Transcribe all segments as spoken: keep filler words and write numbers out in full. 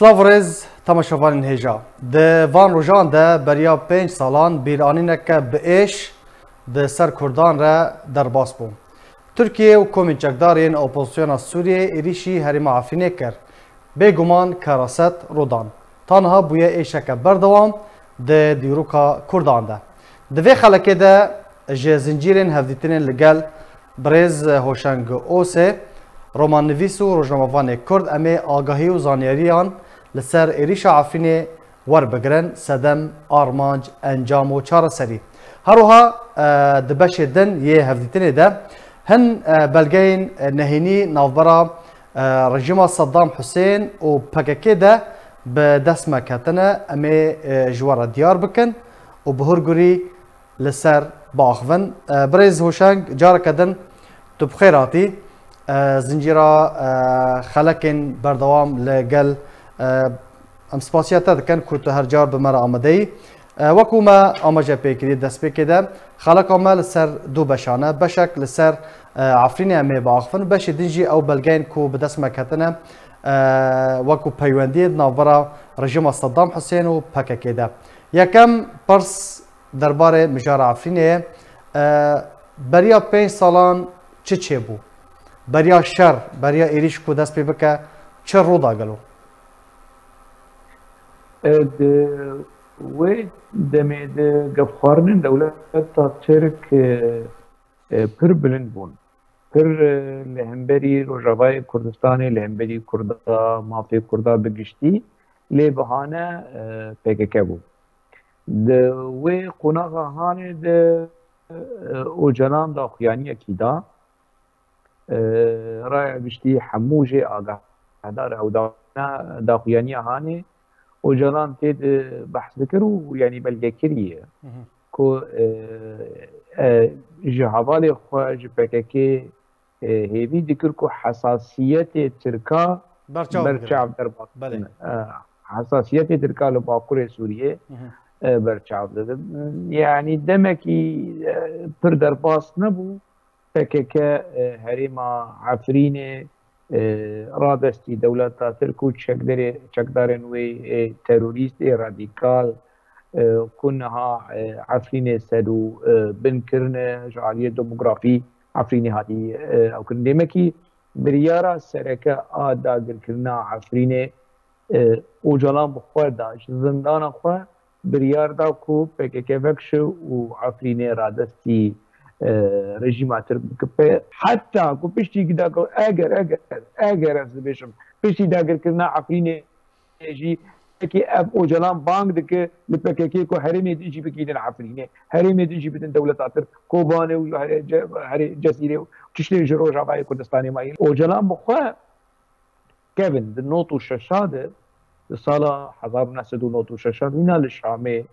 Silav û rêz temaşevanên hêja. Di van rojan de beriya pênc salan bîranîneke bi êş di ser Kurdan re derbas bû. Tirkiye û komên çekdar yên opozisyona Sûriyeyê êrîşî herêma Efrînê kir. Bêguman keraset rû dan. Ta niha bûye êşeke berdewam di dîroka Kurdan de. Di vê xelekê de ji zincîrên hevdîtinên li gel birêz Hoşeng Ose, romannivîs û rojnamevanê Kurd, em ê agahî û zanyariyan li ser êrîşa Efrînê werbigirin, sedem, armanc, encam û çareserî. Her wiha, e, di beşê din yê hevdîtinê de hin, e, belgeyên, e, nehênî navbera, e, rejîma Saddam Husên û P K K de bi dest me ketine, em ê, e, ji we re diyar bikin û bi hurgurî li ser biaxivin. E, birêz Hoşeng, careke din tu bi xêr hatî. E, zincîra, e, xelekên berdewam li gel, e, em spasiya te dikin ku tu her car bi me re amade yî. E, wekû me amaje pê kiriye destpêkê de, xeleka me li ser du beşan e. Beşek li ser, e, Efrînê em ê biaxivin, beşê din jî ew belgeyên ku bi dest me ketine, e, wekû peywendiyê di navbera rejîma Saddam Husên û P K K de. Yekem pirs derbarê mijara Efrînê ye. E, beriya pênc salan çi çêbû? Beriya şer, beriya êrîş ku dest pê bike, çi rû da gelo? E, di wê demê de gefxwarinên dewleta Tirk, e, e, pir bilind bûn. Pir, e, li hemberî Rojavayê Kurdistanê, li hemberî Kurda, mafê Kurda bi giştî, lê bihane, e, P K K bû. Di wê qonaxa hanê de, e, Ocalan daxuyaniyekî da. E, raya giştî hemû jê agahdar e. Ew da-, daxuyaniya hanê Ocalan tê de behs dikir û, yanî, belge kiriye Hı hı. ku, e, e, ji hevalê xwe, ji P K K, e, hêvî dikir ku hesasiyetê Tirka Berçav bigire. Berçav derbas Belê. bikine. E, hesasiyetê Tirka li Bakurê Sûriyê, Hı hı. e, berçav didin. Yanî demekî, e, pir derbas nebû. P K K, e, herêma Efrînê, e, radestî dewleta Tirk û çekderê-, çekdarên wê ê terorîst, ê radîkal, e, ku niha, e, Efrînê ser û, e, bin kirine, ji aliyê demografî Efrînê hatî, e, ew kirin. Demekî biryara sereke a dagirkirina Efrînê, e, Ocalan bi xwe da, ji zindana xwe biryar da ku P K K vekişe û Efrînê radestî, e, rejîma Tirk bike. Pe-, heta ku piştî gida ku eger, eger, eger ez dibêjim, piştî dagirkirina Efrînê jî, wekî ev Ocalan bang dike li P K K ku herêmê din jî bigihînin Efrînê, herêmê din jî bidin dewleta Tirk, Kobanê û herê-, ce-, herê-, Cezîrê û tiştên ji Rojavayê Kurdistanê mayîn. Ocalan bi xwe kevin di nod û şeş de, di sala hezar û neh sed û nod û şeş de, nîna li Şamê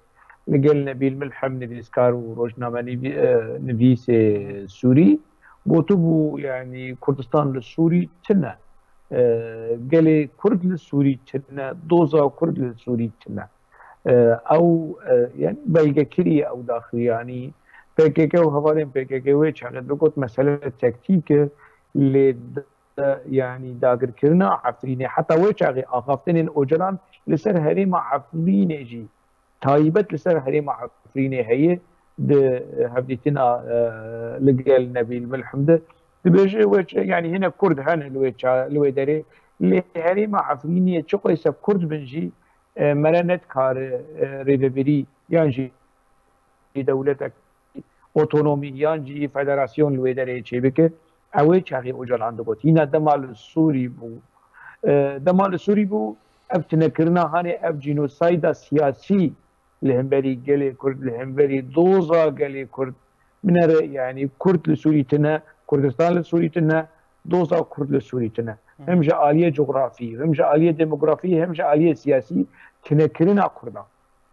li gel Nebîl Milhem, nivîskar û rojname nivî-, e, nivîsê Sûrî, gotibû, yanî, Kurdistan li Sûrî tune. E, gelê Kurd li Sûrî tune, doza Kurd li Sûrî tune. E, ew, e, yanî, belgekirî ew daxuyanî. P K K û hevalên P K K wê çaxê digot mesele tektîk e, lê, e, yanî, dagirkirina Efrînê, heta wê çaxê axaftinên Ocalan li ser herêma Efrînê jî, taybet li ser herêma Efrînê heye, di hevdîtina, e, li gel Nebîl Milhim de dibêje, wê çi, yanî, hinek Kurd hene li wê ça-, li wê derê, lê herêma Efrînê çi qeyse Kurd bin jî, e, mere nedikare, e, rêvebirî yan jî dewletek otonomî yan jî federasyon li wê derê çêbike. Ew ê çaxê Ocalan digot. Hîna dema li Sûrî bû. E, dema li Sûrî bû, ev tunekirina hanê, ev cînosayda siyasî li hemberî gelê Kurd, li hemberî doza gelê Kurd. Binere, yanî, Kurd li Sûrî tune, Kurdistan li Sûrî tune, doza Kurd li Sûrî tune. Hı. Hem ji aliyê cografî, hem ji aliyê demografî, hem ji aliyê siyasî tunekirina Kurdan.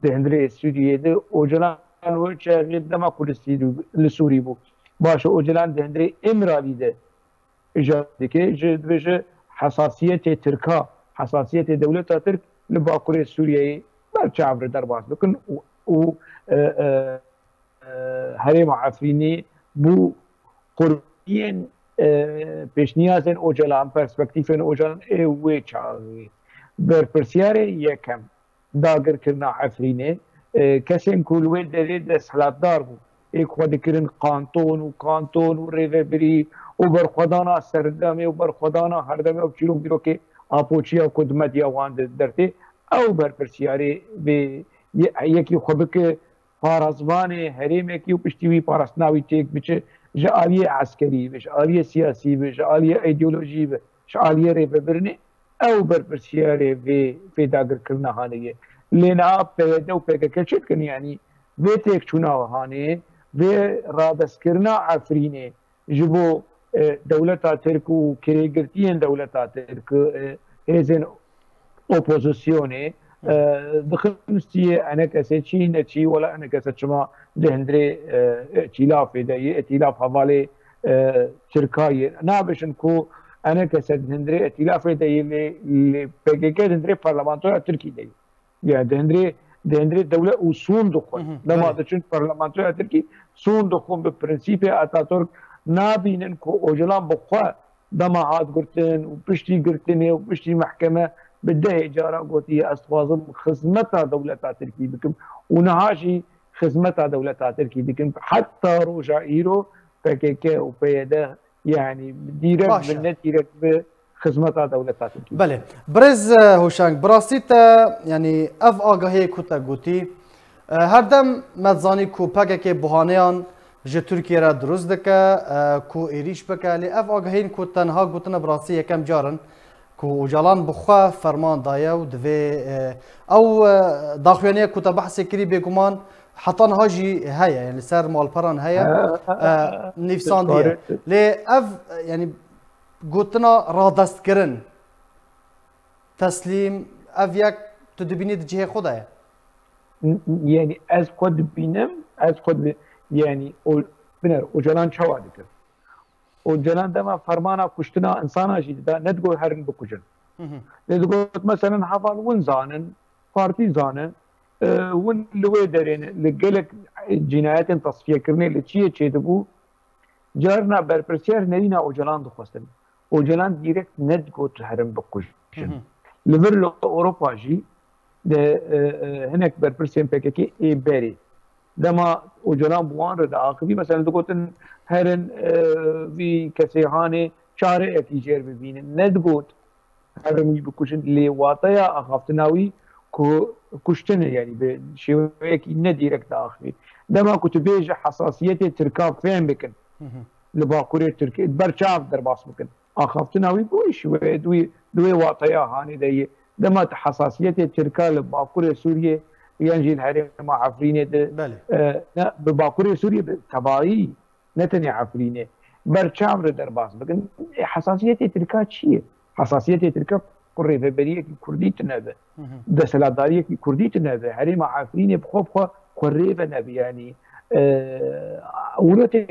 Di hundirê Sûriyê de Ocalan wê çaxê dema ku li Sîrî-, li Sûrî bû. Baş e, Ocalan di hundirê Îmralî de îcar dike, ji, dibêje, hesasiyetê Tirka, hesasiyetê dewleta Tirk li Bakurê Sûriyeyê berçav re derbas bikin û, û, e, e, e, herêma Efrînê bû qurbiyên, e, pêşniyazên Ocalan, perspektîfên Ocalan ê wê çaxê. Berpirsiyarê yekem dagirkirina Efrînê, e, kesên ku li wê derê desthilatdar bûn, ê ku xwe dikirin kanton û kanton û rêvebirî û berxwedana serdemê û berxwedana herdemê û çîrok dîrokê apoçiya ku di medya wan de dertê, ew berpirsiyarê vê ye-, yekî xwe bike parezvanê herêmekî û piştî wî parastina wî têk biçe, ji aliyê eskerî be, ji aliyê siyasî be, ji aliyê îdeolojî be, ji aliyê rêvebirinê, ew berpirsiyarê vê, vê dagirkirina hanê ye. Lê niha P Y D û P K K çi dikin? Yanî vê têkçûna hanê, vê radestkirina Efrînê, ji bo, e, dewleta Tirk û kirêgirtiyên dewleta Tirk, e, hêzên opozisyonê, e, dixin stiyê enekesê çî ne çî, wela enekese çima di hundirê, e, îtîlafê de yê, îtîlaf hevalê, e, Tirka yê. Nabêjin ku enekese di hundirê îtîlafê de yê, lê, lê P K K di hundirê parlamentoya Tirkî de yê. Yani di hundirê, di hundirê dewlet û sûn dixwin. Dema diçin parlamentoya Tirkî sûn dixwin bi prensîpê Ataturk, nabînin ku Ocalan bi xwe dema hat girtin û piştî girtinê û piştî mehkeme bi dehê cara gotiye, ez dixwazim xizmeta dewleta Tirkî bikim û niha jî xizmeta dewleta Tirkî dikim. Heta roja îro P K K û P Y D, yani dîrek bi nedîrek bi xizmeta dewleta Tirkî. Belê. Birêz, e, Hoşang, bi rastî te, yanî ev agahiyê ku te gotî, e, her dem me dizanî ku P K K buhaneyan ji Tirkiye re dirust dike, e, ku êrîş bike. Lê ev agahiyên ku te niha gotine bi rastî yekem car in ku Ocalan bi xwe ferman daye û divê, e, ew, e, daxuyaniye ku te behsê kirî bêguman heta niha jî heye, yani li ser malperan heye, e, nivîsandiye. Lê ev, e, yani gotina radestkirin, teslîm, ev yek tu dibînî di cihê xwe de ye? N-, n-, yani ez xwe dibînim, ez xwe dibi-, yani o, biner, Ocalan çawa dikir? Ocalan dema fermana kuştina insana jî dida, ne digot herin bikujin. Lê digot, meselen, heval win zanin, partî zanin, e, win li wê derê ne, li gelek cinayetên tasfiyekirinê li çiyê çêdibû, carna berpirsiyar nerîna Ocalan dixwestin. Ocalan dîrekt nedigot herin bikujin. Li vir li Ewropa jî de, e, e, hinek berpirsên P K K ê berê. Dema Ocalan bi wan re diaxivî, mesela digotin, herin, e, vî kesê hanê çareyekî jêr bibînin. Nedigot herin wî bikujin, lê wateya axaftina wî ku kuştin e, yani bi şêweyekî nedîrekt diaxivî. Dema ku tu bêje hesasiyetê Tirka fêm bikin, li Bakurê Tirkê, ber çav derbas bikin. Axaftina wî bi wê şêweyê, di wê, di wê wateya hanê de yê. Dema tu hesasiyetê Tirka li Bakurê Sûriyê yan jî li herêma Efrînê de, e, ne, bi Bakurê Sûriyê bi tevayî, ne tenê Efrînê, ber çav re derbas bikin. E, hesasiyetê Tirka çi ye? Hesasiyetê Tirka ku rêveberiyekî Kurdî tune be, desthilatdariyekî Kurdî tune be, herêma Efrînê bi xwe bi xwe xwe rê ve nebe, yanî, e, wilo tê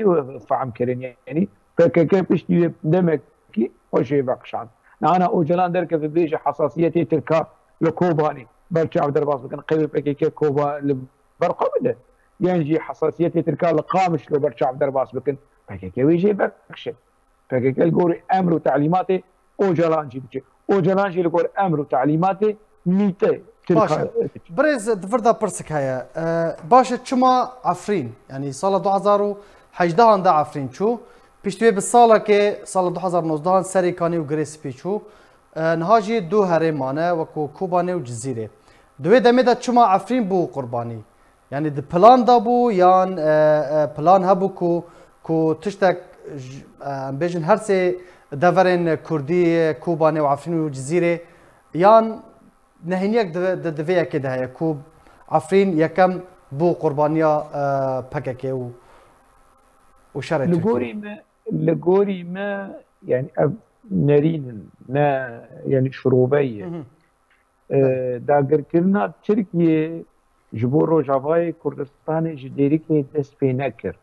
fehm kirin, yanî P K K piştî wê demekî xwe jê vekişand. Niha Ocalan derkeve bêje hesasiyetê Tirka li Kobanê ber çav derbas bikin, qey wê P K K Koba li ber xwe bide. Yan jî hesasiyetê Tirka li Qamişlo ber çav derbas bikin, P K K wê jê vekişe. P K K li gorî emr û telîmatê Ocalan jî diçe. Ocalan jî li gor emr û telîmatê mîte Tirka diçe. Birêz, di vir de pirsik heye. E, baş e, çima Efrîn? Yanî sala du hezar û hejdehan de Efrîn çû. Piştî wê bi salekê, sala du hezar û nozdehan Serê Kanî û Girê Spî çû. E, niha jî du herêm mane, wekû Kobanê û Cizîrê. Di wê demê de çima Efrîn bû qurbanî? Yani di plan de bû yan, e, e, plan hebû ku, ku tiştek j-, e, em bêjin her sê deverên Kurdî, e, Kobanê û Efrîn û Cizîrê, yan nehêniyek di, di, di vê yekê de heye ku Efrîn yekem bû qurbaniya, e, P K K û, û şerê Li Tirkiyê? Gorî me, li gorî me, yani ev nerîn in, ne, yani şirove ye. E, dagirkirina Tirkiyê ji bo Rojavayê Kurdistanê ji Dêrikê dest pê nekir.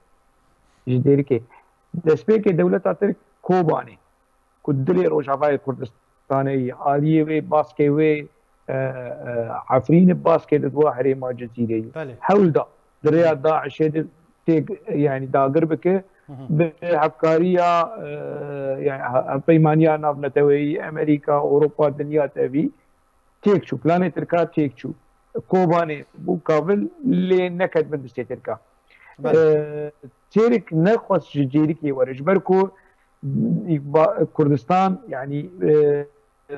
Ji Dêrikê. Destpêkê dewleta Tirk Kobanê, ku dilê Rojavayê Kurdistanê yî, aliyê wê, baskê wê, e, e, Efrînê, baskê li dua herêma Cizîrê yî. Belê. Hewl da. Di rêya DAIŞê de têk, yani dagir bike, bi hevkariya, e, yani he-, hevpeymaniya navneteweyî, Amerîka, Ewropa, dinya tevî. têk çû, planê Tirka têk çû. Kobanê bû kabil lê neket bin destê Tirka. Belê. E, Têrik nexwest ji Cêrikê were, ji ber ku ba-, Kurdistan, yanî, e, e,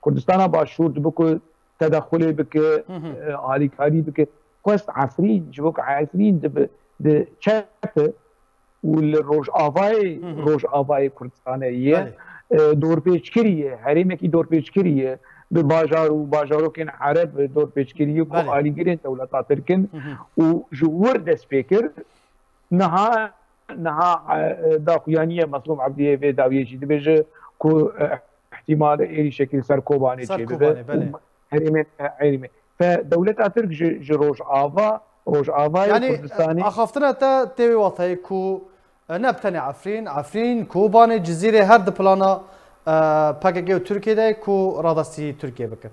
Kurdistana Başûr dibe ku tedexulê bike, Hı hı. e, alîkarî bike. Xwest Efrîn, ji bo ku Efrîn dibe, di çep e û li rojavayê, Hı hı. rojavayê Kurdistanê ye, Belê. e, dorpêçkirî ye, herêmekî dorpêçkirî ye, bi bajar û bajarokên Ereb dorpêçkirî ye ku Belê. alîgirên dewleta Tirk in Hı hı. û ji wir dest pê kir. Niha, niha, e, daxuyaniye Meslûm Ebdiyê vê dawiyê jî dibêje ku, e, ihtimal êrîşekî li ser Kobanê Ser çêbibe Kobanê, belê. û herêmên, e, herêmê. Fe dewleta Tirk ji, ji Rojava, Rojavayê Yani, Kurdistanê. axaftina te tê wê wateyê ku, e, ne bi tenê Efrîn, Efrîn, Kobanê, Cizîrê her di plana, e, P K K û Tirkiyê de ku radestî Tirkiyê bikin.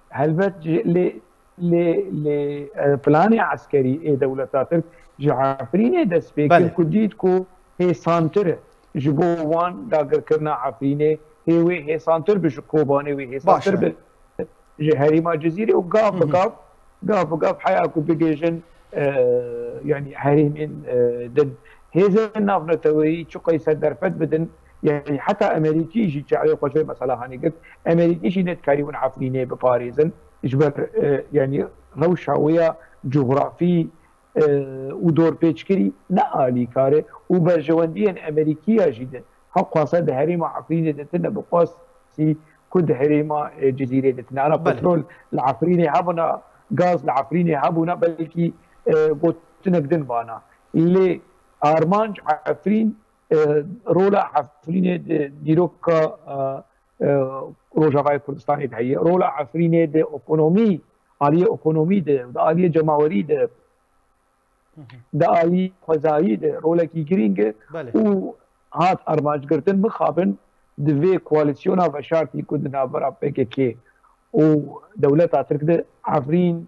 Helbet ji-, lê, lê, lê, e, planê eskerî ê dewleta Tirk ji Efrînê dest pê kir Belê. ku dît ku hêsantir e. Ji bo wan dagirkirina Efrînê hê wê hêsantir bi ji Kobanê wê hêsantir Baş e. bi ji herêma Cizîrê û gav bi Hı hı. gav, gav bi gav heya ku bigêjin, e, yanî herêmên, e, din. Hêzên navneteweyî çi qeyser derfet bidin, yanî heta Emerîkî jî çaxê xwe ji vê mesela hanê girt, Emerîkî jî nedikarîbûn Efrînê biparêzin, ji ber, e, yanî rewşa wê ya cografî, e, û dorpêçkirî ne alîkar e û berjewendiyên Emerîkiya jî de hewqasa di herêma Efrînê de tine bi qasî ku di herêma, e, Cizîrê de tine. Ana Belê. petrol li Efrînê hebûna, gaz li Efrînê hebûna, belkî, e, gotinek din vana. Lê armanc Efrîn, e, rola Efrînê di dîroka, e, e, Rojavayê Kurdistanê de heye. Rola Efrînê di ekonomî, aliyê ekonomî de, di aliyê cemawerî de, Hı hı. di aliyê xwezayî de rolekî girîng e Belê. û hat armancgirtin mixabin di vê koalîsyona veşartî ku di navbera P K K û dewleta Tirk de Efrîn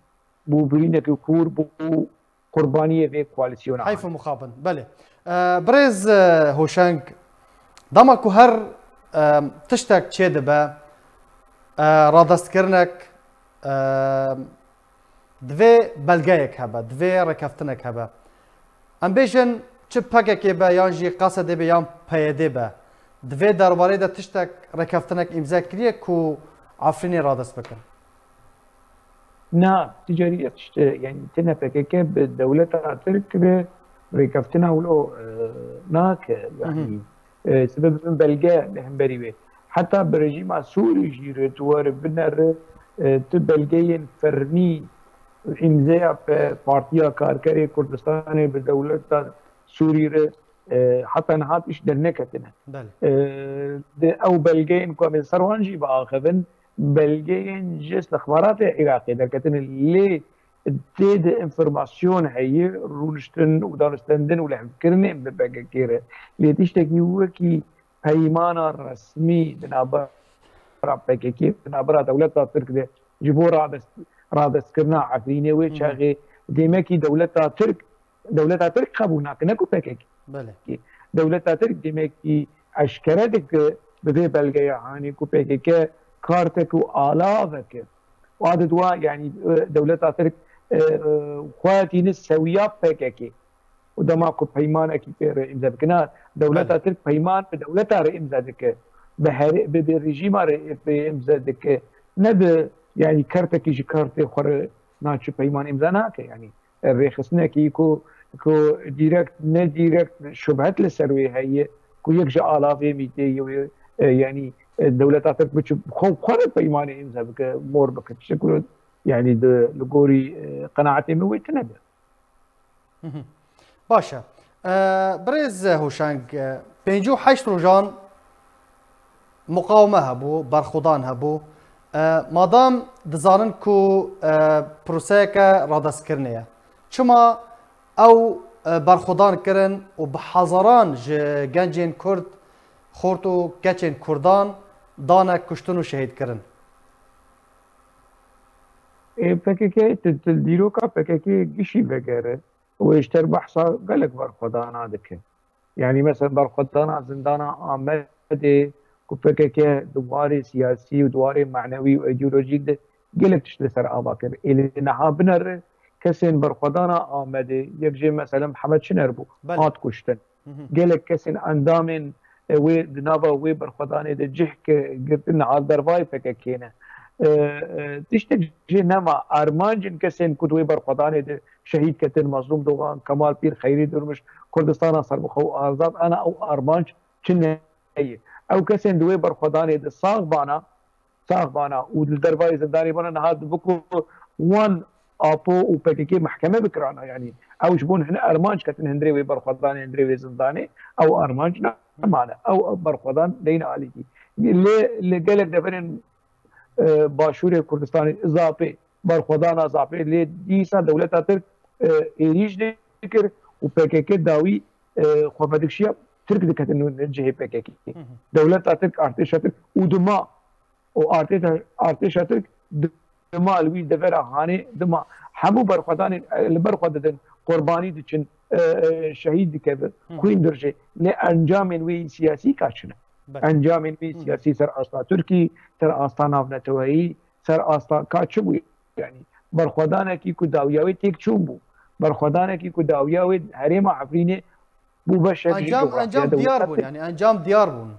bû birînekî kûr bû qurbaniyê vê koalîsyona Heyf û hane. mixabin, belê. E, birêz, e, Hoşeng, dema ku her, e, tiştek çêdibe, e, radestkirinek, e, divê belgeyek hebe, divê rêkeftinek hebe. Em bêjin, çi P K K be, yan jî Q S D be, yan P Y D be, divê derbarê de tiştek rêkeftinek îmze kiriye ku Efrînê radest bikin. Na, ticarî tişt, yanî tine P K K bi dewleta Tirk re rêkeftina wilo, e, nake. Hı hı. Yanî, e, sebeb bin belge li hemberî wê. Heta bi rejîma Sûrî jî re tu were binere, e, tu belgeyên fermî îmzeya pe-, Partiya Karkerê Kurdistanê bi dewleta Sûrî re, e, heta niha tişt derneketine. Belê. E, di ew belgeyên ku em ê ser wan jî biaxivin, belgeyên ji istixbaratê Iraqê derketine lê tê de înformasyon heye, rûniştin û danûstendin û lihevkirinên bi P K K re. Lê tiştekî wekî peymana resmî di navbera P K K, di navbera dewleta Tirk de ji bo radest-, radestkirina Efrînê wê Hı hı. çaxê demekî dewleta Tirk, dewleta Tirk qebûl nake, ne ku P K K. Belê. Dewleta Tirk demekî eşkere dike bi vê belgeya hanê ku P K K kartek û alavek e. Û adet wa, yanî, e, dewleta Tirk, e, e, xwe tîne sewiya P K K. Û dema ku peymanekî pê re îmze bike. Na, dewleta Belê. Tirk peyman bi dewleta re îmze dike. Bi herê-, bi, bi rejîma re, re îmze dike. Ne bi, yanî, kertekî ji kartê xwe re naçe peyman îmze nake. Yanî, e, rêxistinekî ku, ku direkt, ne direkt şubhet li ser wê heye, ku yek ji alavê mîtê yê wê, e, yanî, e, dewleta Tirk biçe xwe, xwe re peymanê îmze bike, mor bike. Tiştek ku, yanî, di, li gorî, e, qenaetê min wê tune be. Hı hı. Baş e. E, birêz Hoşeng, e, pêncî û heşt rojan muqawime hebû, berxwedan hebû. E, madam dizanin ku, e, proseyeke radestkirinê ye, çima ew, e, berxwedan kirin û bi hezaran ji gencên Kurd, xort û keçên Kurdan dane kuştin û şehîd kirin? Ê, P K K, tu, tu dîroka P K K gişî vegere û êşter behsa gelek berxwedana dike. Yanî, mesela, berxwedana zindana Amedê û P K K di warê siyasî û di warê manewî û îdeolojîk de gelek tişt li ser ava kir. Ê li niha binere kesên berxwedana Amedê, yek jê mesela Mihemed Şiner bû, Belê. hat kuştin. Gelek kesên endamên, e, wê di nava wê berxwedanê de cih ke girtin niha dervayê P K K ne. E, e, tiştek jê nema. Armancên kesên ku di wê berxwedanê de şehîd ketin, Mazlûm Dogan, Kemal Pîr, Xeyrî Durmuş, Kurdistana serbixwe û azad, ana ew armanc çi ne ye? Ew kesên di wê berxwedanê de sax bana, sax bana û li dervayê zindanê bana niha dibe ku wan Apo û P K K mehkeme bikirana, yanî ew ji bo hin armanc ketin hundirê wê berxwedanê, hundirê wê zindanê, ew armanc nemane. Ew berxwedan deyne alîkî. Lê li gelek deverên, e, Başûrê Kurdistanê, Zapê, berxwedana Zapê, lê dîsa dewleta Tirk, e, êrîş dikir û P K K dawî, e, xwe vedikşiya Tirk diketin cihê P K K. Dewleta Tirk, artêşa Tirk û dima û artêşa, artêşa Tirk dima li wî devera hanê dima hemû berxwedanên, e, li ber xwe didin, qurbanî diçin, e, e, şehîd dikevin, xwîn dirjê. Lê encamên wê siyasî ka çi ne? Belê. Encamên wê siyasî ser asta Tirkî, ser asta navneteweyî, ser asta ka çi bû? Yanî berxwedanekî ku dawiya wê têk çûn bû. Berxwedanekî ku dawiya wê herêma Efrînê bû beşek ji Encam, cografya encam diyar dewleta bûn, Tirk. yani encam diyar bûn.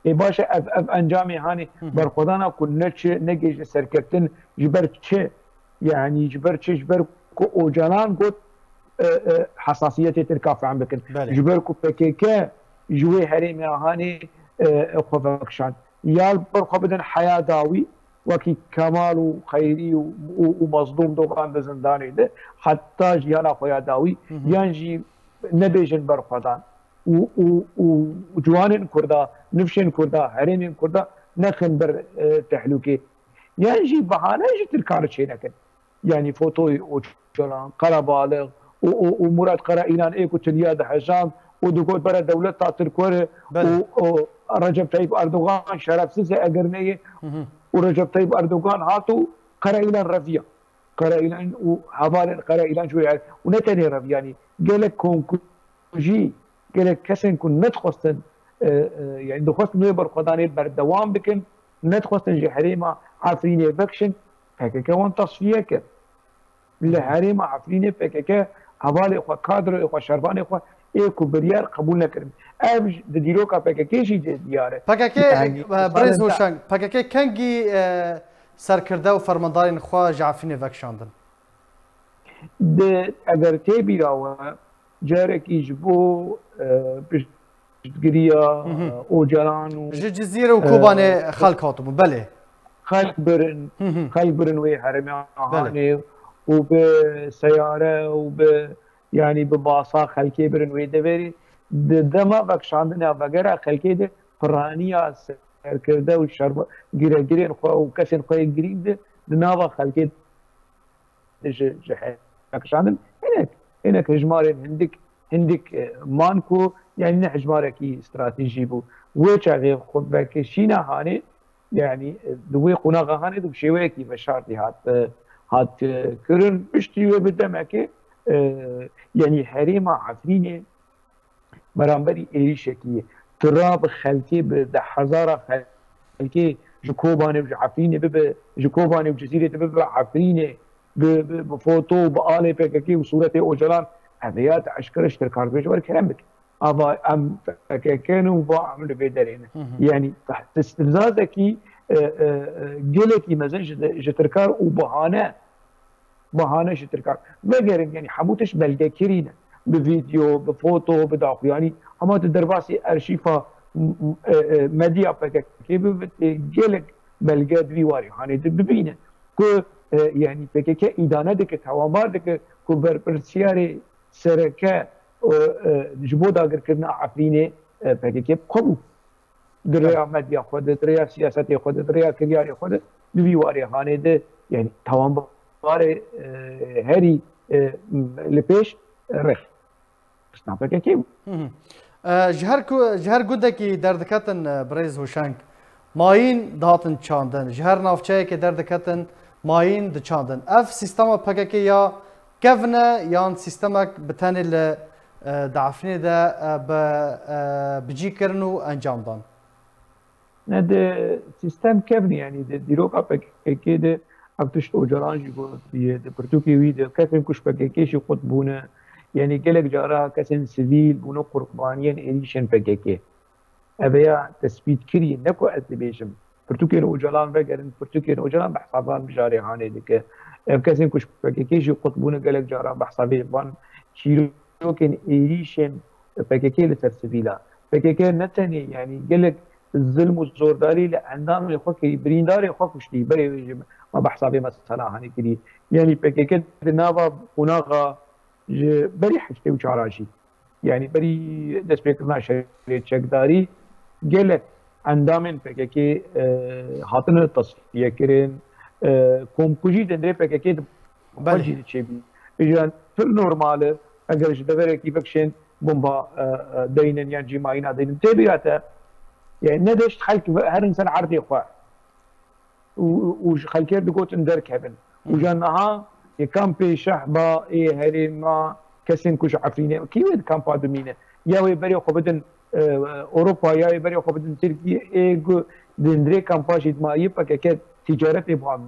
Ê baş e, ev, ev encamê hanê Hı hı. berxwedana ku ne çi, ne gêj li serkeftin, ji ber çi? Yanî ji ber çi? Ji ber ku Ocalan got, e, e, hesasiyetê Tirka fehm bikin. Belê. Ji ber ku P K K ji wê herêmê hanê, e, e, xwe vekişand. Ya li ber xwe bidin heya dawî, wekî Kemal û Xeyrî û, û, û Mazlûm Dogan di zindanê de, heta jiyana xwe ya dawî, Hı hı. yan jî nebêjin berxwedan. Û, û, û ciwanên Kurda, nifşên Kurda, herêmên Kurda nexin ber, e, tehlûkê. Yan jî behane ji Tirkan re çênekin. Yanî fotoyê Ocalan, Qerebalix û, û, û Murat Karaînan ê ku tiliya dihejand û digot bere dewleta Tirk were Belê. û, û Recep Tayyip Erdogan şerefsiz e eger neyê Hı hı. û Recep Tayyip Erdogan hat û Karaînan reviya. Karaîlan û hevalên Karaîlan ji wê û ne tenê reviyanî, gelek komkujî, gelek kesên ku nedixwestin, e, e, yanî dixwestin wê berxwedanê berdewam bikin, nedixwestin ji herêma Efrînê vekişin, P K K wan tasfiye kir. Li herêma Efrînê P K K hevalê xwe, kadroyê xwe, şervanê xwe ê ku biryar qebûl nekirin. Ev ji, di dîroka P K K jî dê diyar e. P K K, Yanî, e, Birêz salên Hoşeng, P K K kengî, e, serkirde û fermandarên xwe ji Efrînê vekişandin? Di, eger tê bîra we, carekî ji bo, e, piştgiriya, Hı hı. e, Ocalan û, Ji Cizîrê û e, Kobanê xelk hatibû, belê. xelk birin, Hı hı. xelk birin wê herêmê Belê. hanê û bi seyare û bi, yanî bi basa xelkê birin wê deverê. Di dema vekişandina vegera xelkê de piraniya serkirde û şerba-, giregirên xwe û kesên xwe yê girîng de di nava xelkê de ji, ji hev vekişandin. Hinek, hinek hejmarên hindik, hindik, e, man ku, yanî ne hejmarekî stratejî bû. Wê çaxê xwe vekişîna hanê, yanî, e, di wê qonaxa hanê de bi şêweyekî veşartî hat, e, hat, e, kirin. Piştî wê bi demekê, e, yanî herêma Efrînê beramberî êrîşekî tira bi xelkê, bi dehhezara xelkê ji Kobanê û ji Efrînê bibe, ji Kobanê û Cizîrê de bibe Efrînê, bi, bi, bi foto û bi alê P K K û sûretê Ocalan, ev ya te eşkere ji Tirkan dibêje, were kerem bike. Ava em P K K ne û va em li vê derê ne. Hı hı. Yanî, istifzazekî, e, e, e, gelekî mezin ji, ji Tirkan û bahane, bahane ji Tirkan. Vegerin, yanî hemû tişt belgekirî ne. Bi vîdeo, bi foto, bi daxuyanî. Hema tu derbasî erşîfa m-, m-, e, e, medya P K K bibî, tê gelek belge di vî warê hanê de bibîne. Ku, e, yanî P K K îdane dike, tawanbar dike ku berpirsiyarê sereke, e, e, ji bo dagirkirina Efrînê, e, P K K bi xwe bû. Di rêya medya xwe de, di rêya siyasetê xwe de, di rêya kiryarê xwe de, di vî warê hanê de, yanî tawanbarê, e, herî, e, li pêş, e, rêxistina P K K bû. Hı hı. E, ji her ku, ji her gundekî derdiketin, e, birêz Hoşeng, mayîn dihatin çandin. Ji her navçeyekê derdiketin, mayîn diçandin. Ev sîstema P K K ya kevn e yan sîstemek bi tenê li, e, di Efrînê de, e, bi, e, bicî kirin û encam dan? Ne di sîstem kevnî, yanî di dîroka P K K de ev tişt Ocalan jî gotiye, di pirtûkê wî de kesên ku ji P K K jî qut bûne, yanî gelek cara kesên sivîl bûne qurbaniyên êrîşên P K K. Ev ya tespît kirî, ne ku ez dibêjim. Pirtûkên Ocalan vegerin, pirtûkên Ocalan behsa van mijarê hanê dike. Ev kesên ku ji P K K jî qut bûne gelek caran behsa vê van çîrokên êrîşên P K K li ser sivîla. P K K ne tenê, yanî gelek zilm û zordarî li endamê xwe kirî, birîndarê xwe kuştî. Berê wê jî me behsa vê mesela hanê kirî. Yanî P K K di nava qonaxa ji berî heştê û çar jî. Yanî berî destpêkirina şerê çekdarî gelek endamên P K K, e, hatine tasfiye kirin. E, komkujî di nirê P K K de Belê. Xwe jî diçêbî. Îjan pir normal e, eger ji deverekî vekişên bomba, e, e, deynin yan jî mayîna deynin. Tê bîra te, yani ne deşt xelk ve-, herin ser erdê xwe. û, û ji xelkê digotin derkevin. Û ja niha ê kampê Şehba, ê herêma, kesên ku ji Efrînê, kî wê di kampa dimîne? Ya wê berê xwe bidin, e, Ewropa, ya wê berê xwe bidin Tirkiyê, ê ku di hundirê kampa jî dima yê P K K tîcaretê bi wan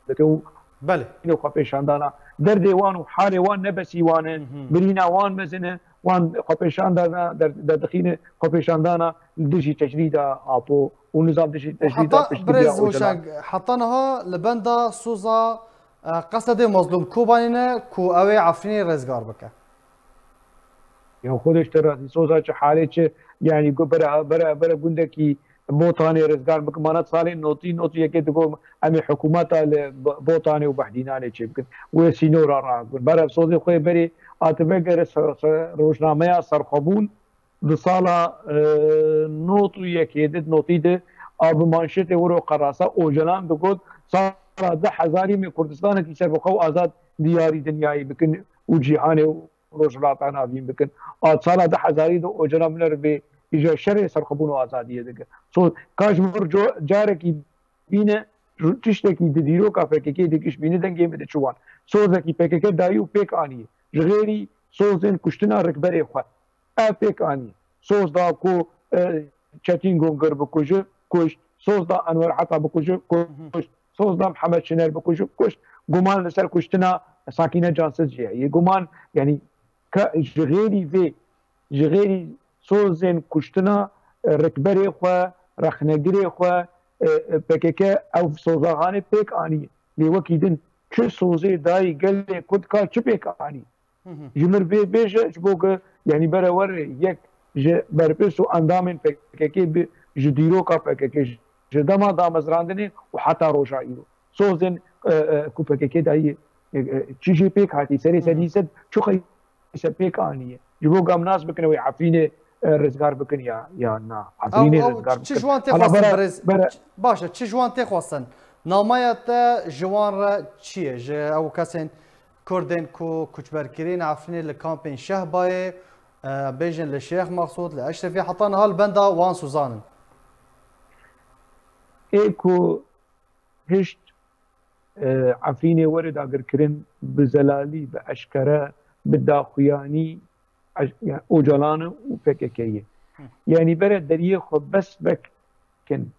dike û Belê. Xwepêşandana. Derdê wan û halê wan ne besî wan e, Hı hı. birîna wan mezin e, wan xwepêşandana, der-, derdixîne xwepêşandana li dijî tecrîda Apo û nizam dijî tecrîda Heta piştgiriya birêz Ocalan. Hoşang, heta niha li benda soza, e, Qesedê Mazlûm Kobanî ne ku ew ê Efrînê rêzgar bike? Ya xwe de ji te razî, soza çi halê çi, yanî ku bere, bere, bere gundekî Botanê rêzgar bike, mana salên notî, notî yekê digo em ê hikûmeta li Bo-, Botanê û Behdînanê çêbikin. Wê sînora rakin. Bere sozê xwe berê ative gere ser, ser rojnameya Serxwebûn, di sala, e, nod û yekê de, notî de, a bi manşetê wiro qerasa Ocalan digot, sala du hezarî me Kurdistanekî serbixwe û azad diyarî dinyayê bikin û cîhanê û rojhilata navîn bikin. A sala du hezarî de Ocalan binêre vê îja şerê serxwebûn û azadiyê dike. So, ka ji vir co-, carekî bîne, ru-, tiştekî di dîroka P K K dikiş bîne dengê min diçi wan. Sozekî P K K dayî û pêk anî. Ji xêrî sozên kuştina rikberê xwe. Ev pêk anî. Soz da ku, e, Çetîn Gungir bikuje, kuşt. Soz da Enwer Heta bikuje, kuşt. Soz da Mihemed Şiner bikuje, kuşt. Guman li ser kuştina Sakîne Cansiz jî heye. Guman, yanî, ka ji xêrî vê, ji xêrî sozên kuştina, e, rikberê xwe, rexnegirê xwe, e, e, P K K ew soza hanê pêk anî. Lê wekî din çi sozê dayî gelê Kurd ka çi pêk anî? Hı hı. Ji mir bê bêje, ji bo ku, yanî bere were yek ji berpirs û endamên P K K bi, ji dîroka P K K, ji dema damezrandinê û heta roja îro. Sozên, e, e, ku P K K dayî, e, e, çi jê pêk hatî, serê Hı hı. sedî sed çi qeyse pêk aniye. Ji bo ku em nas bikin wê Efrînê, e, rizgar bikin ya, ya na. Ew, Efrînê ew rizgar çi bikin. Ji wan tê Hala xwestin bere, birêz? Bere. Baş e, çi ji wan tê xwestin? Namaya te ji wan re çi ye? Ji ew kesên Kurdên ku koçberkirîn Efrînê li kampên Şehbayê, e, bêjin li Şêx Mexsûd, li Eşrefî, heta niha li benda wan sozanin. Ê ku hişt, e, Efrînê were dagirkirin bi zelalî, bi eşkere, bi daxuyanî, eş-, yani Ocalan û P K K ye. Hı. Yani bere deriyê xwe bes vekin.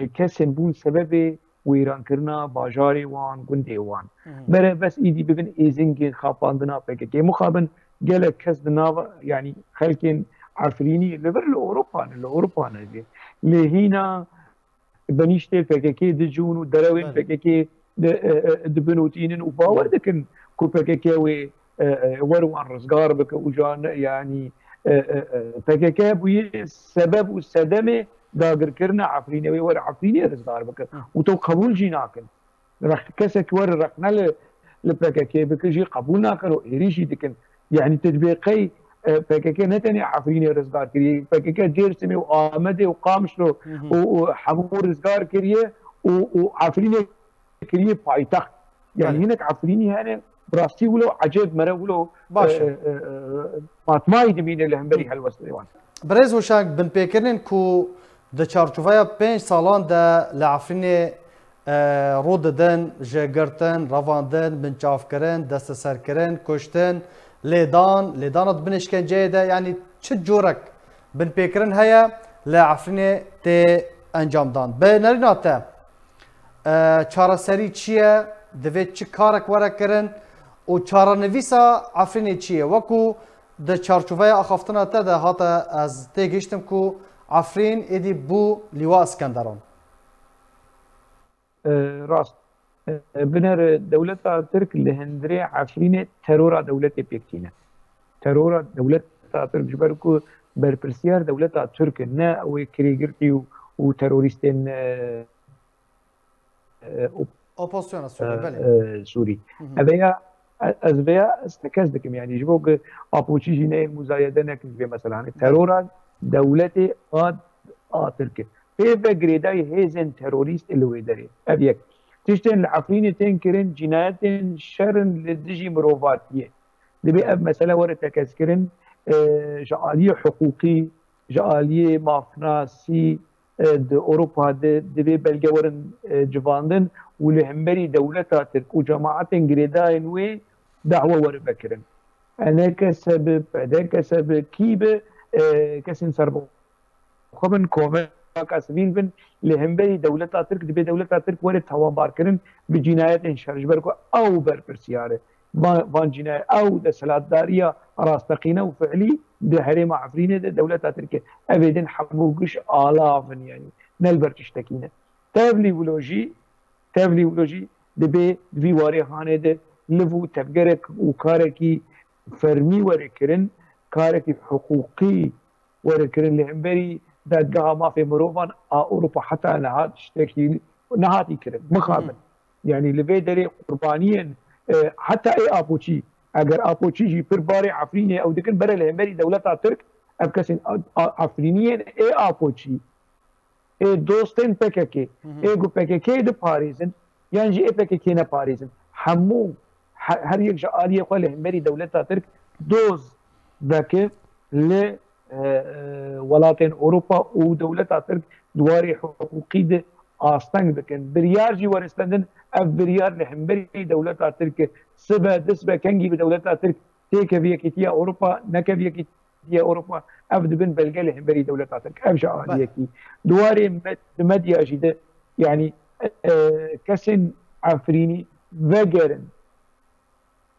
Ji kesên bûn sebebê wêrankirina bajarê wan, gundê wan. Hı hı. Bere bes îdî bibin êzingên xapandina P K K. Mixabin gelek kes di nava, yanî xelkên Efrînî li vir li Ewropa ne, li Ewropa ne jî. Lê hîna benîştê P K K dicûn û derewên Belê. P K K di, e, e, dibinotînin û bawer Belê. dikin ku P K K wê, e, e, wer wan rizgar bike û jan, yanî, e, e, e, P K K bûye sebeb û sedemê dagirkirina Efrînê, wê wer Efrînê rizgar bike. Hı. Û to qebûl jî nakin. Rex-, kesek wer rexne li, li P K K bike jî qebûl nakin û êrîş jî dikin. Yanî tu dibê qey, e, P K K ne tenê Efrînê rizgar kiriye, P K K Dêrsimê û Amedê û Qamişlo Hı hı. û, û hemû rizgar kiriye û, û Efrînê kiriye paytext. Yani Belê. hinek Efrînî hene, bi rastî wilo ecêb mere wilo, Baş e, e. e, e, matmayî dimîne li hemberî Hı. helwestê wan. Birêz Hoşang, binpêkirinên ku di çarçoveya pênc salan de li Efrînê, e, rû didin, ji girtin, revandin, binçavkirin, desteserkirin, kuştin, lêdan, lêdana di bin îşkenceyê de, yanî çi corek binpêkirin heye, li Efrînê tê encamdan. Bi nerîna te, e, çareserî çi ye? Divê çi karek were kirin? Û çarenivîsa Efrînê çi ye? Wekû di çarçoveya axaftina te de hate, ez têgihiştim ku Efrîn êdî bû Lîwa Iskenderan. E, rast. E, binêre dewleta Tirk li hundirê Efrînê terora dewletê pêk tîne. Terora dewleta Tirk, ji ber ku berpirsiyar dewleta Tirk e, ne ew ê kirêgirtî û, û terorîstên, e, e, op-, Opozisyona Sûrî, e, belê. E, Sûrî. Hı hı. Ev ya, e, ez vêya ez tekez dikim, yanî ji bo ku Apoçî jî neyê muzayede nekin ji vê mesela. Hani Belê. terora dewletê a, a Tirk e. Pê ve girêdayî hêzên terorîst li wê derê. Ev yek. Tiştên li Efrînê tên kirin, cînayetên şer in li dijî mirovatiyê. Divê ev mesele were tekezkirin, e, ji aliyê hiqûqî, ji aliyê mafnasî, e, di Ewropa de divê belge werin, e, civandin û li hemberî dewleta Tirk û cemaetên girêdayên wê dahwe were vekirin. E N K S bi, P D K S bi, kî bi, e, kesên serbixwe bin, komaka sivîl bin, li hemberî dewleta Tirk, divê dewleta Tirk were tawanbarkirin bi cînayetên şer, ji ber ku ew berpirsiyar e. Van, van cînayet, ew desthilatdariya rasteqîne û fiilî di herêma Efrînê de dewleta Tirk e. Ev êdin hemû giş alav in, yanî ne li ber tiştekî ne. Tevlî wilo jî, tevlî wilo jî dibê di vî warê hanê de liv û tevgerek û karekî fermî were kirin, karekî hiqûqî were kirin li hemberî Dadgeha Mafê Mirovan a Ewropa heta niha tiştekî nehatî kirin. Mixabin. Hı hı. Yanî li vê derê qurbaniyên, e, heta ê Apoçî, eger Apoçî jî pir barê Efrînê ew dikin, bere li hemberî dewleta Tirk, ev kesên a, a, Efrîniyên ê Apoçî, ê dostên P K K, Hı hı. ê ku P K K diparêzin, yan jî ê P K K neparêzin. Hemû, he-, her yek ji aliyê xwe li hemberî dewleta Tirk doz veke li, e, e, welatên Ewropa û dewleta Tirk di warê hiqûqî de asteng bikin. Biryar jî were stendin, ev biryar li hemberî dewleta Tirk e. Sibe, disibe kengî bi dewleta Tirk têkevî Yekîtiya Ewropa, nekevî Yekîtiya Ewropa, ev dibin belge li hemberî dewleta Tirk. Ev ji Belê. aliyekî. Di warê me-, di medya jî de, yanî, e, kesên Efrînî vegerin,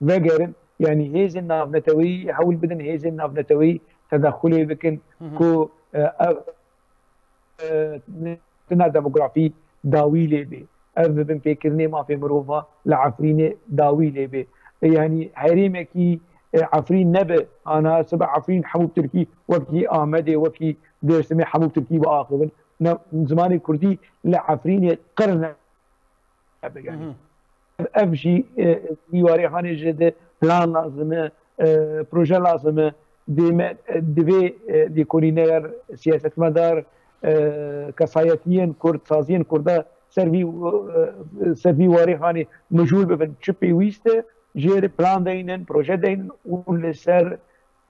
vegerin, yanî hêzên navneteweyî hewl bidin, hêzên navneteweyî tedexulê bikin Hı hı. ku, e, ev, e, tina demografî dawî lê bê. Ev bi binpêkirinê mafê mirova li Efrînê dawî lê bê. E, yanî herêmekî, e, Efrîn nebe, ana sibe Efrîn hemû bi tirkî, wekî Amedê, wekî Dêrsimê hemû bi tirkî biaxivin. Ne, zimanê kurdî li Efrînê qir ne. Hı hı. Ev jî, e, wî warê hanê jê de plan lazim e, e, proje lazim e. Dê me, e, divê, e, lêkolîner, siyasetmedar, e, kesayetiyên kurd, saziyên kurda ser vî, e, ser vî warê hanê mijûl bibin. Çi pêwîst e, jê re plan deynin, proje deynin û li ser,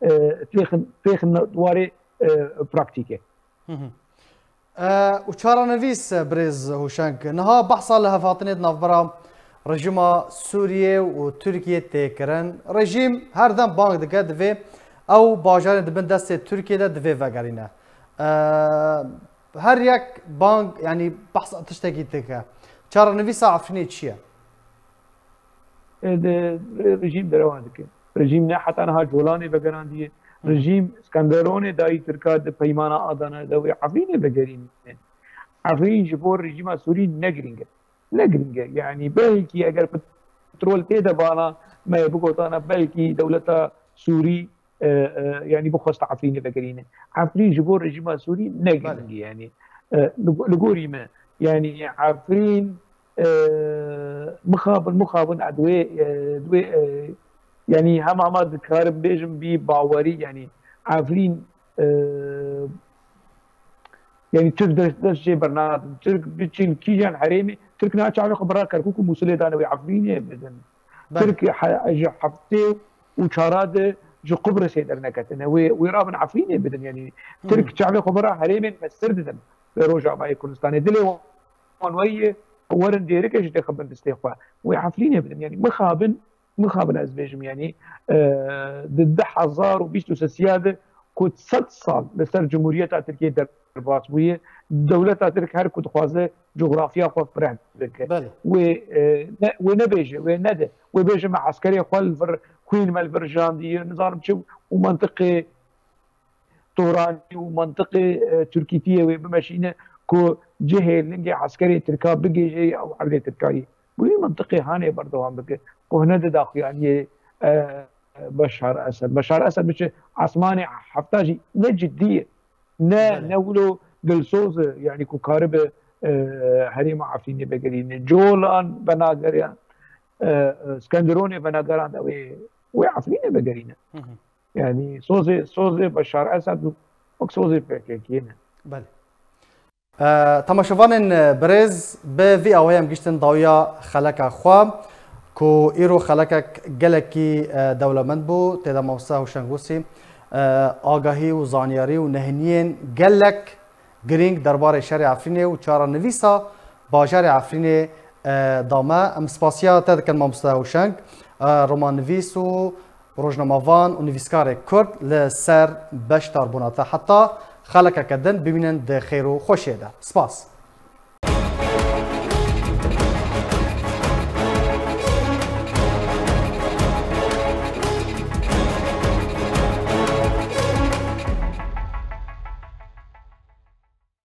e, têxin, têxin warê, e, praktîkê. Hı hı. E, û çarenivîs, birêz Hoşeng, niha behsa lihevhatinê di navbera rejîma Sûriyê û Tirkiyê tê kirin. Rejîm her dem bang dike, divê ew bajarên di bin destê Tirkiyê de divê vegerîne. E, her yek bang, yanî behsa tiştekî dike. Çarenivîsa Efrînê çi ye? E, de, re-, rejîm derewa dike. Rejîm ne heta niha Colanê vegerandiye. Hı. Rejîm Skenderonê dayî Tirka di peymana Adana de wê Efrînê vegerîne. Efrîn ji bo rejîma Sûrî ne girîng e. Ne girîng e. Yanî belkî eger petrol tê de bana me bigotana belkî dewleta Sûrî e, e, yanî bixwesta Efrînê vegerîne. Efrîn ji bo rejîma Sûrî ne Belê. girîng e, yanî, e, li, li gorî me, yanî Efrîn, e, mixabin, mixabin, e, di wê, e, di wê, e, yanî hema hema dikarim bêjim bî bawerî, yanî Efrîn, e, Yanî Tirk dest, dest jê bernadin. Tirk biçin kîjan herêmê, Tirk niha çavê xwe bira Kerkûk û Mûsilê dane wê Efrînê bidin. Belê. Tirk he-, ji heftê û çara de ji Qubrisê derneketine. Wê, wê rabin Efrînê bidin. Yanî Hı. Tirk çavê xwe bira herêmên mestir didin. Li Rojavayê Kurdistanê. Dilê wan weyî ye, werin dêrike jî têxibin distê xwe. Wê Efrînê bidin. Yanî mixabin, mixabin ez bêjim, yanî, e, di du hezar û bîst û sê de ku sed sal li ser Cumhuriyeta Tirkiyê der-, derbas bûye. Dewleta Tirk her ku dixwaze coxrafiya xwe fireh bike. Belê. Wê e, ne, wê nebêje, wê nede. Wê bêje me eskerê xwe li vir xwîn me li vir jandiye, nizanim çi û mentiqê Toranî û mentiqê e, Tirkîtiyê wê bimeşîne ku cihê lingê eskerê Tirka bigêje ew erdê Tirkayî. Bi wî mentiqê hanê berdewam bike ku hine di daxuyaniyê e, Beşar Esed. Beşar Esed biçe esmanê hefta jî ne ciddî ye. Ne Belê. ne wilo dilsoz e, yanî ku karibe e, herêma Efrînê vegerîne. Colan venageriyan, e, e, Skenderonê venagerand ew ê wê Efrînê vegerîne. Hı hı. Yanî sozê sozê Beşar Esed û wek sozê P K K ne. Belê. E, temaşevanên, e, birêz, bi vî awayê em giştin dawiya xeleka xwe ku îro xelekek gelekî e, dewlemend bû. Tê de mamoste Hewşeng Gusî e, agahî û zanyarî û nehiniyên gelek girîng derbarê şerê Efrînê û çarenivîsa bajarê Efrînê e, da me. Em spasiya te dikin mamoste Hewşeng, e, romannivîs û rojnamevan û nivîskarê Kurd li ser beşdarbûna te. Heta xelekeke din bimînin di xêr û xweşiyê de. Spas.